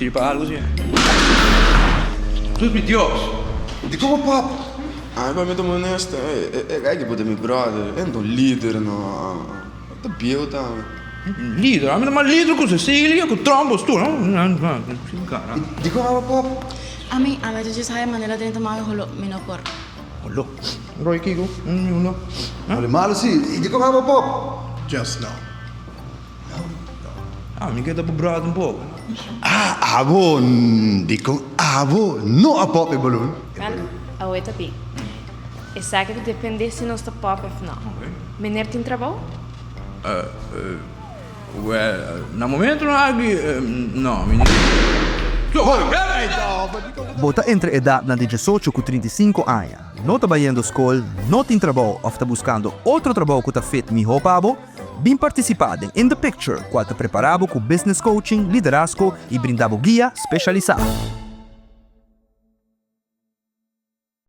Sirbi pa algo si. Sus mi Dios! Di como pap? Ami pa mi ta honesto, e guy ki bo ta mi brother, e no ta un lider no, e ta bieu tambe. Lider? Ami ta mas lider ku Cecilia, ku Trump, tur. Di como abo pap? Ami, ami ta djis haya manera drenta mawe holo, mi no por. Holo? Roy kiko? Un Holo malo si, di como abo pap? Just no. Ah, mi ke ta bo brother un poko. Ah, abo, dikon abo no a pop e balloon? Wel, awe ta bin. Esaki ta depende si nos ta pop of no. Meneer tin trabou? Wel, na momentonan aki, no, mi no tin. Bo ta entre edatnan di diesocho ku 35 aña, no ta bayendo skol, no tin trabou òf ta buskando otro trabou ku ta fit mihó pa bo? Bin partisipá den In The Picture, kual ta prepará bo ku business coaching, liderazgo i brinda bo guia speshalisá.